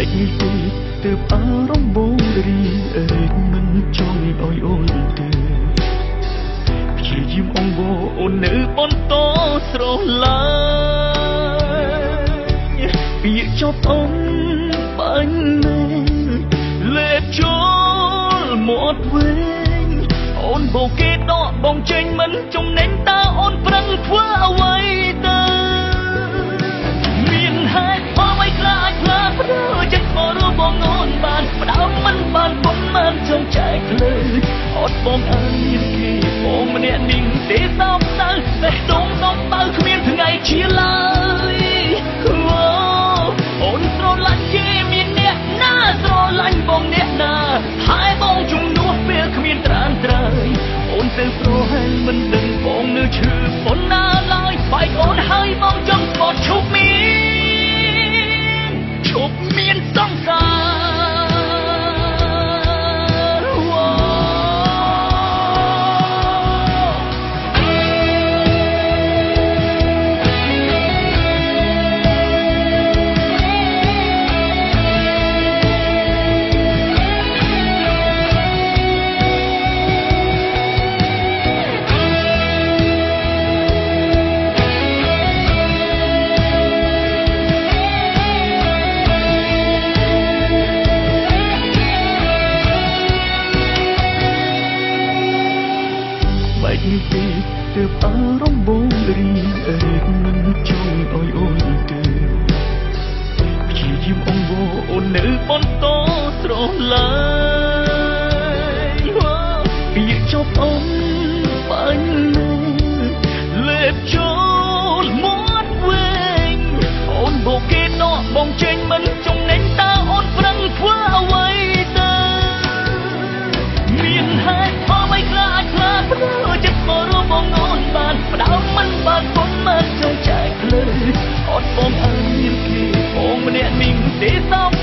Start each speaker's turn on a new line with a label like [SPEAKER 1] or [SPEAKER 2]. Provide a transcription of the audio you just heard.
[SPEAKER 1] បែកនេះពេកទើបអារម្មណ៍បងរីរែកមិនចង់ឲ្យអូនទេព្យាយាមអង្វរអូននៅបន្តស្រឡាញ់ពាក្យចប់អូនបាញ់មែនលេបចូលមាត់វិញអូនបោគេដកបងចេញមិនចំណេញតើអូនប្រឹងធ្វើអ្វីទៅមានហេតុផលអ្វីខ្លះអាចផ្លាស់ប្ដូរចិត្តមករួមបងអូនបានផ្ដើមមិនបានពុំបានចង់ចែកលើអត់បងអើមានគេបងម្នាក់នេះទេសោកសៅបេះដូងសោកបើគ្មានថ្ងៃជាឡើយអូនស្រឡាញ់គេមានអ្នកណាស្រឡាញ់បងអ្នកណាថែបងជំនួសពេលគ្មានត្រានត្រើយអូនទៅប្រហែលមិនដឹងបងនៅឈឺប៉ុណ្ណាឡើយបែកអូនហើយបងចង់ស្បត់ឈប់មានឈប់មានសង្សារនេះពេកទើបអារម្មណ៍បងរីរែកមិនចង់ឲ្យអូនទេព្យាយាមអង្វរអូននៅបន្តស្រឡាញ់ពាក្យចប់អូនបាញ់មែនលេបចូលមាត់វិញអូនបោគេដកបងចេញមិនចំណេញតើអូនប្រឹងធ្វើអ្វីទៅមានហេតុផលអ្វីខ្លះអាចផ្លាស់ប្ដូរចិត្តមករួមបងអូនបានផ្ដើមមិនបានពុំមិនចង់ចែកលើអត់បងអើមានគេបងម្នាក់នេះទេសោក